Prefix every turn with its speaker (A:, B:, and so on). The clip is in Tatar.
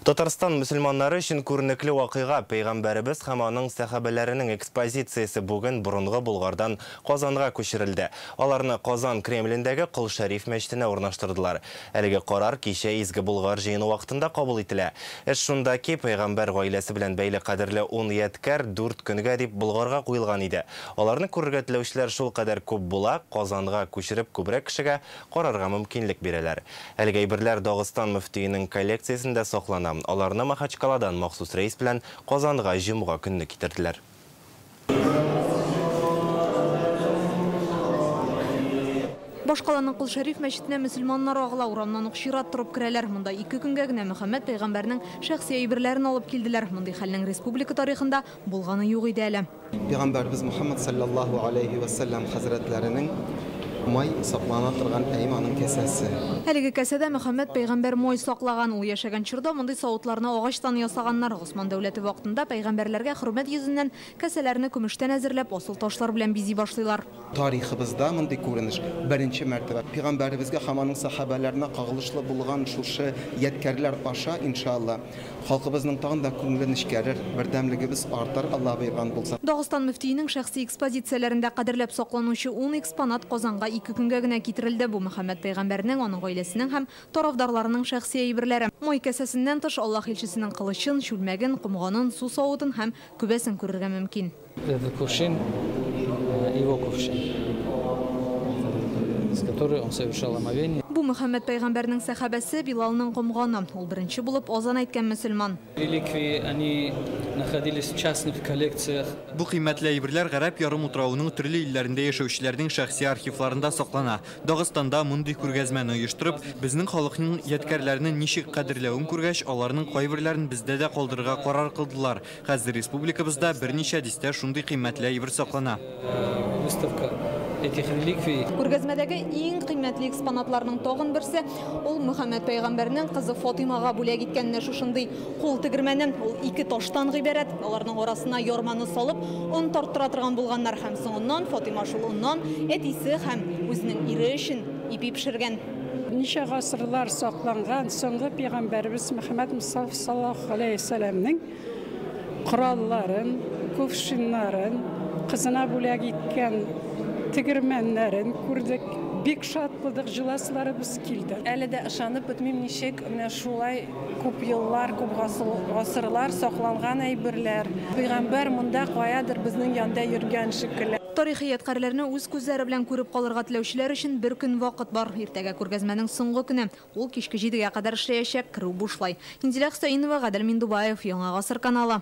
A: Татарстан мөселманнары өчен күренекле вакыйга Пәйгамбәребез һәм аның сәхабәләренең экспозициясе бүген борынгы Болгардан Казанга күчерелде. Аларны Казан Кремлендәге Кол Шәриф мәчетенә урнаштырдылар. Әлеге карар кичә Изге Болгар җыены вакытында кабул ителә. Эш шунда ки, пәйгамбәр гаиләсе белән бәйле кадерле 10 ядкәр 4 көнгә дип Болгарга куелган иде. Аларны күрергә теләүчеләр шулкадәр күп була, Казанга күчереп күбрәк кешегә карарга мөмкинлек бирәләр. Әлеге әйберләр Дагыстан мөфтиенең коллекциясендә саклана. Аларны Махачкаладан махсус рейс белән Казанга җомга көнне китерделәр.
B: Башкаланың Кол Шәриф мәчетенә мөселманнар агыла, урамнан ук чират торып керәләр. Монда 2 көнгә генә Мөхәммәд пәйгамбәрнең шәхси әйберләрен алып килделәр. Мондый хәлнең республика тарихында булганы юк иде әле.
C: Пәйгамбәрбез Мөхәммәд саллаллаһу алейхи ва саллям хәзрәтләренең май саклана торган әйманың кәсәсе.
B: Әлеге кәсәдә Мөхәммәд пәйгамбәр май саклаган. Ул яшәгән чорда мондый савытларны агачтан ясаганнар. Госман дәүләте вакытында пәйгамбәрләргә хөрмәт йөзеннән кәсәләрне көмештән әзерләп, асыл ташлар белән бизи башлыйлар.
C: Тарихыбызда мондый күренеш беренче мәртәбә. Пәйгамбәребезгә һәм аның сәхабәләренә кагылышлы булган шушы ядкәрләр аша, иншалла, халкыбызның тагын да күңеле нечкәрер, бердәмлегебез артыр, Алла боерган булса.
B: Дагыстан мөфтиенең шәхси экспозицияләрендә кадерләп сакланучы 10 экспонат Казанга 2 көнгә генә китерелде. Бу Мөхәммәд пәйгамбәрнең, аның гаиләсенең һәм тарафдарларының шәхси әйберләре. Май кәсәсеннән тыш Аллаһ илчесенең кылычын, чүлмәген, комганын, су савытын һәм күбәсен күрергә мөмкин.
D: Это кувшин, его кувшин, с которой он совершал омовение.
B: Бу Мөхәммәд пәйгамбәрнең сәхабәсе Билалның комганы. Ул беренче булып азан әйткән мөселман.
D: Реликвии, они находились в частных коллекциях.
E: Бу кыйммәтле әйберләр Гарәп ярымутравының төрле илләрендә яшәүчеләрнең шәхси архивларында саклана. Дагыстанда мондый күргәзмәне оештырып, безнең халыкның ядкәрләрен ничек кадерләвен күргәч, аларның кайберләрен бездә дә калдырырга карар кылдылар. Хәзер республикабызда берничә дистә шундый кыйммәтле әйбер саклана.
D: Выставка этих реликвий.
B: Күргәзмәдәге иң кыйммәтле экспонатларның тагын берсе ул Мөхәммәд пәйгамбәрнең кызы Фатимага бүләк иткән менә шушындый кул тегермәне. Ул 2 таштан гыйбарәт. Аларның арасына ярманы салып, он тарттыра торган булганнар һәм соңыннан Фатима шул оннан әтисе һәм үзенең ире өчен ипи пешергән.
F: Ничә гасырлар сакланган соңгы пәйгамбәребез Мөхәммәд Мустафа саллаллаһу алейһи ва сәлләмнең коралларын, кувшиннарын, кызына бүләк иткән тегермәннәрен күрдек. Бик шат булдык, җыласларыбыз килде.
G: Әле дә ышанып бетмим, ничек менә шулай күп еллар, күп гасырлар сакланган әйберләр. Пәйгамбәр монда каядыр безнең янда йөргән шикелле.
B: Тарихи ядкәрләрне үз күзләре белән күреп калырга теләүчеләр өчен бер көн вакыт бар. Иртәгә күргәзмәнең соңгы көне. Ул кичке 7-гә кадәр эшләячәк, керү бушлай. Инзилә Хөсәенова, Гадел Миндубаев, Яңа Гасыр каналы.